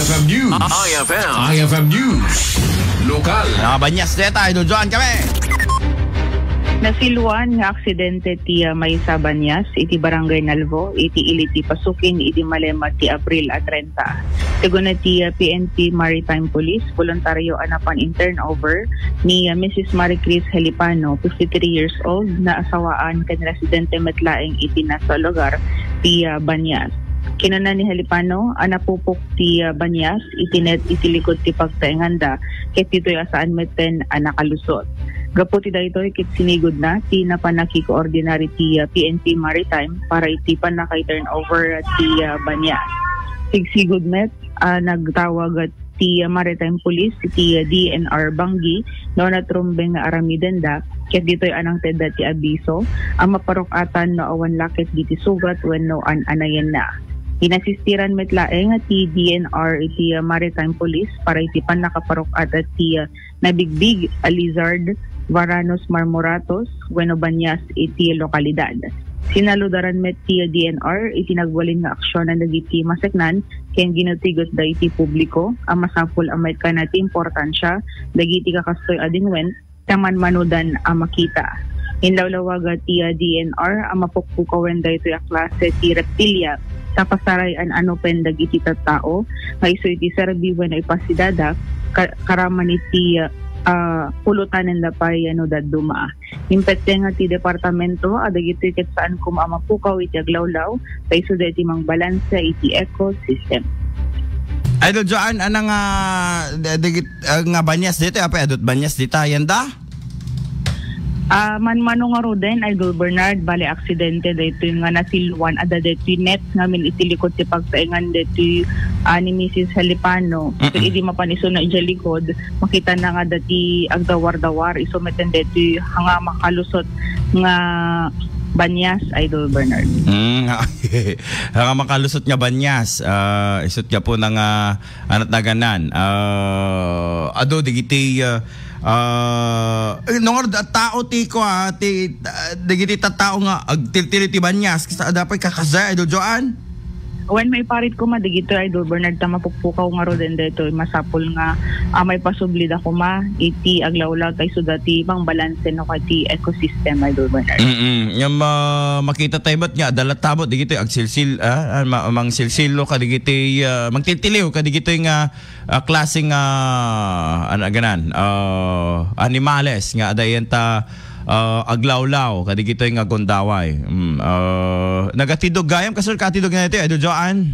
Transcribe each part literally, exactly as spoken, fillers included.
F M News. I F M. I F M News. Lokal. Nabanyas deta, Idol Joan, kami. Nasiluan nga aksidente ti, ah, maysa a banyas iti Barangay Nalvo, iti ili ti Pasukin, idi malem ti Abril a trenta. Segun ti, ah, P N P Maritime Police, voluntaryo a napan in turnover ni, ah, Missus Maricris Helipano, fifty-three years old, naasawaan ken residente met laeng iti nasa lugar ti, ah, banyas. Kinuna ni Helipano a napupok ti, ah, banyas iti net iti likod ti pagtaenganda, ket ditoy a saan metten a nakalusot. Gapu ti daytoy, ket sinigudna ti napan a kikoordinari ti, ah, P N P Maritime para iti pannaka-turnover ti, ah, banyas. Sigsigud met a nagtawag ti, ah, Maritime Police iti, ah, D N R Bangui no natrumbeng nga aramidenda, ket ditoy a nangtedda ti abiso a maparuk-atan no awan la ket diti sugat wenno an-anayenna. Inasistiran met laeng ti D N R iti, ah, Maritime Police para iti pannakaparuk-at ti, ah, nabigbig a lizard, Varanus marmoratus, wenno banyas iti lokalidad. Sinaludaran met ti D N R iti nagbalin nga aksyonan dagiti maseknan ken ginutigot da iti publiko a masapul a maikkan ti importansia dagiti kakastoy a dinwen ta manmanudan a makita. Inlawlawaga ti, ah, D N R a mapukpukawen daytoy a klase ti reptilia ta pasaray-an a nupen dagiti tattao nga isu iti serbi wenno ipasidada ka-, karaman iti, ah, pulutanen da pay no dadduma. Impetteng ti departamento a dagitoy ket saan koma a mapukaw iti aglawlaw ta isuda iti mangbalanse iti ecosystem. Idol Joan, anang, ah, da-, dagit-, ah, nga banyas dito, apay, adut banyas dita, yanda? Ah, manmano nga ruden, Idol Bernard, bale aksidente daytoy nga nasiluan, adda daytoy net ngamin iti likod ti pagtaengan daytoy, ah, ni Missus Helipano. Mm-mm. Ket idi mapan isu na idiay likod, makita na nga dati agdawar-dawar, isu metten daytoy nga makalusot nga banyas, Idol Bernard. Mm, nga makalusot nga banyas, ah, isut gapu na nga, anat naganan, ah, adu, digiti, ah, ah, eh, nung da-, tao ti ko, ah, ti, ah, digiti tattao nga agtiltili ti banyas, kasta adda pay kakasda, Idol Joan? Wen, maiparit koma dagitoy, Idol Bernard, ta mapukpukaw ngaruden daytoy, masapul nga, ah, maipasubli da koma iti aglawlaw ta isuda ti mangbalanse no kay ti ecosystem, Idol Bernard. Mm-mm. Ngem, ah, makita tayo met nga, adda latta met dagitoy agsilsil, ah, ah, ma-, mangsilsilo kadigitoy, ah, mangtiltiliw kadigitoy nga, ah, klase nga, ano aganan, ah, animales nga adda ita, ah, aglawlaw kadigitoy nga gundaway. Mm, ah, nagatidog gayam, kastoy katidog na iti, Idol Joan?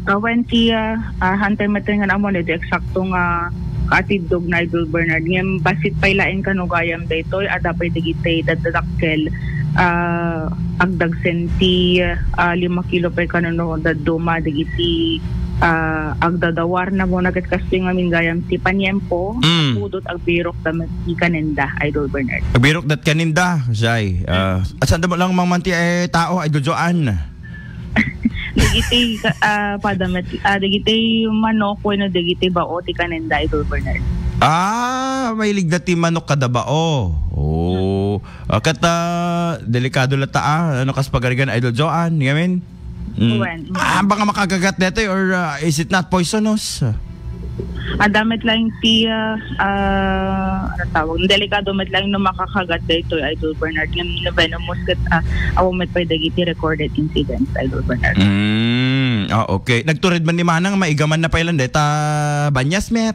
Ah, wen ti, ah, ah, hunter metten nga ammo iti eksakto nga katidog na, Idol Bernard. Ngem bassit pay laeng kano gayam daytoy, adda pay dagiti dadadakkel, ah, agdagsen ti, ah, lima kilo pay kano no dadduma dagiti, ah, agdadawar na muna ket kastoy ngamin gayam ti paniempo, mm, pudot agbirok da met ti kanenda, Idol Bernard. Agbirok dat kanenda, say, ah, mm, at saan da mo lang mangmanti, eh, tao, Idol Joan? Dagiti ka-, ah, pada met, ah, dagiti manok wenno dagiti bao ti kanenda, Idol Bernard. Ah, mailigda ti manok kada bao. Oh. Ah, ket, ah, delikado latta, ah. Ano kas pagarigan, Idol Joan, ngamin? Mm. Wen. Ah, baka makagagat detoy or, ah, is it not poisonous? Adda met laeng ti, ah, ah, ano tawag? Delikado met laeng no makakagat daytoy, Idol Bernard. Ngem no venomous ket, ah, awan met pay dagiti recorded incidents, Idol Bernard. Mm, ah, okay. Nagtured man ni Manang, maigaman na pay lang deta banyas met.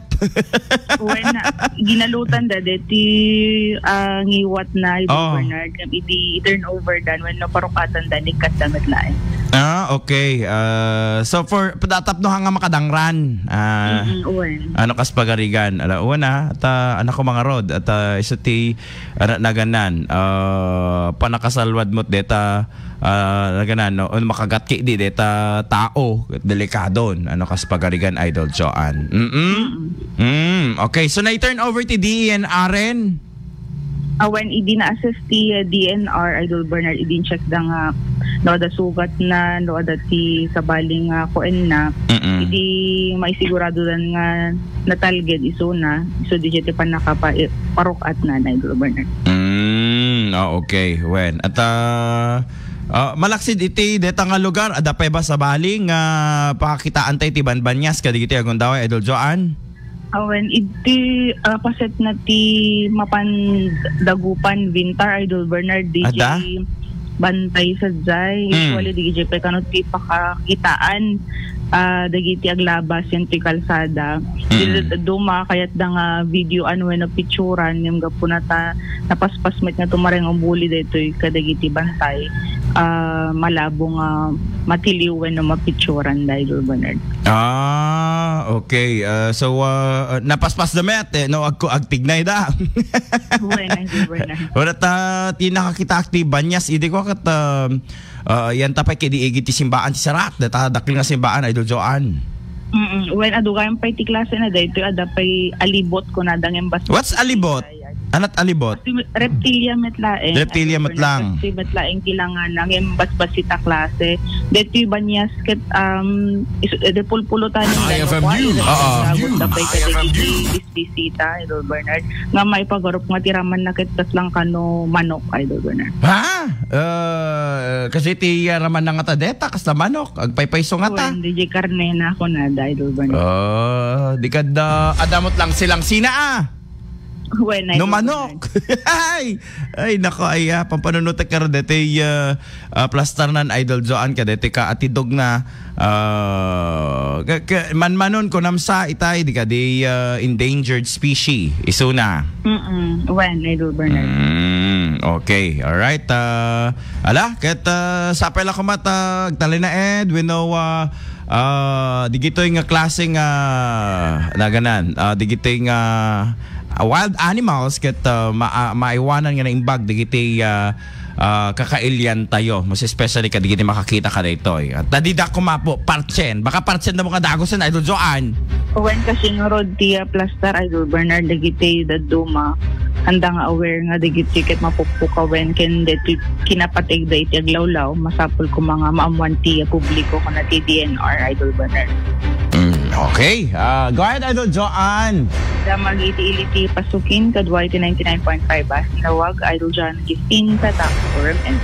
Wen, ginalutan da deti, ah, ngiwat na, Idol, oh, Bernard. Ngem idi turnover dan, wen, naparukatan da, ligkat da met laeng. Ah, okay. Ah, so for, tapno nga makadangran. Ah, mm-mm, wen. Ano kas pagarigan? Ala, wen, ah, at, ah, anak ko mga rod, at, ah, isu ti, ano, naganan, ah, panakasalwad mo't deta, ah, naganan, no? Un makagat ki di deta tao, delikadon. Ano kas pagarigan, Idol Joan? Mm-mm. Mm-mm. Mm, okay. So, na-turn over ti D E N R en? Awan, idi na-assess ti, uh, D N R, Idol Bernard, idi check da nga no adda sugat na, no adda ti sabali nga kuan na, mm-mm, idi maisigurado dan nga natalged isu na, isu di ti pannakapa-, eh, paruk-at na, Idol Bernard. Mm, ah, okay. Wen, at, ah, Ah, malaksid iti deta nga lugar, adda pay ba sabali nga pakakitaanta iti banbanias kadagiti agundaway, Idol Joan? Awen, iti, ah, paset na ti mapan Dagupan, Vintar, Idol Bernard, Adda? D J Bantay sadiay. Mm. Usually, D J pay kano ti pakakitaan, ah, dagiti aglabas ken ti kalsada. Mm. Di, duma, kayatda nga videoan wenno picturan, ngem gapu na ta napaspas met nga tumaray nga umuli daytoy kadagiti bantay, ah, malabo nga matiliw wenno mapicturan da, Idol Bernard. Ah, okay. Ah, so, ah, napaspas da met, eh, no? Agko-, agtignay da. Wen, Idol Bernard. Wala ta, ti nakakita akti banias, idi ko kat, ah, ah, yan tapay kidi igi ti simbaan ti sarak, data dakkel nga simbaan, Idol Joan. Mm-mm. Wen, adu gayam pay ti klase na daytoy, adda pay alibot kunada ngem bas-, What's alibot? Ay, ay. Anat alibot? Kasi reptilia met laeng. Reptilia met lang. Kasi met laeng kailangan na ngem basbasita klase. Daytoy banias ket, um, is, eh, de pulpulo tayo ng Hi, lalo F M U. Ko, ay, Oo. Agot na pay kadagiti bisita, Idol Bernard. Nga maipagarup nga ti raman na ket kaslang kano manok, Idol Bernard. Ha? Eh, kasi ti, ah, raman na nga ta deta, kasla manok. Agpaypayso nga ta. Wen, D J karne na ako na, Idol Bernard. Ah, di ka da, adamot lang silang sina, ah. Wen, Idol Bernard. No manok. Ay, ay, nako, ay, ah, pampanunutek ka rin dito, ah, ah, plastar nan Idol Joan ka dito ka atidog na, ah, ka, ka, manmanon ko namsa itay, di ka di, ah, endangered species, isuna. Mm-mm. Wen, Idol Bernard. Mm, okay. Alright. Ah, ala, ket, ah, sapay la kumat, ah, agtalinaed, we know, ah, ah, digitoy nga klase nga, naganan, ah, digitoy nga, ah, wild animals, ket, ah, ma-, ah, maiwanan nga naimbag, digitoy, ah, ah, kakailian tayo, most especially kadigiti makakita ka daytoy. At nadida kumapo, parchen. Baka parchen na mo nga dagosen, Idol Joan. Wen, kasi nga rod ti, ah, plastar, Idol Bernard, dagiti dadduma, anda nga aware nga dagiti ket mapukpukawen ken deti kinapategda iti aglawlaw, masapul koma nga maammuan ti publiko kuna ti D N R, Idol Bernard. Mm, okay. Ah, go ahead, Idol Joan. Damag iti ili ti pasukin, kadua iti ninety-nine point five Basin Lawag, Idol Joan Gistin, Tatak, Forum, and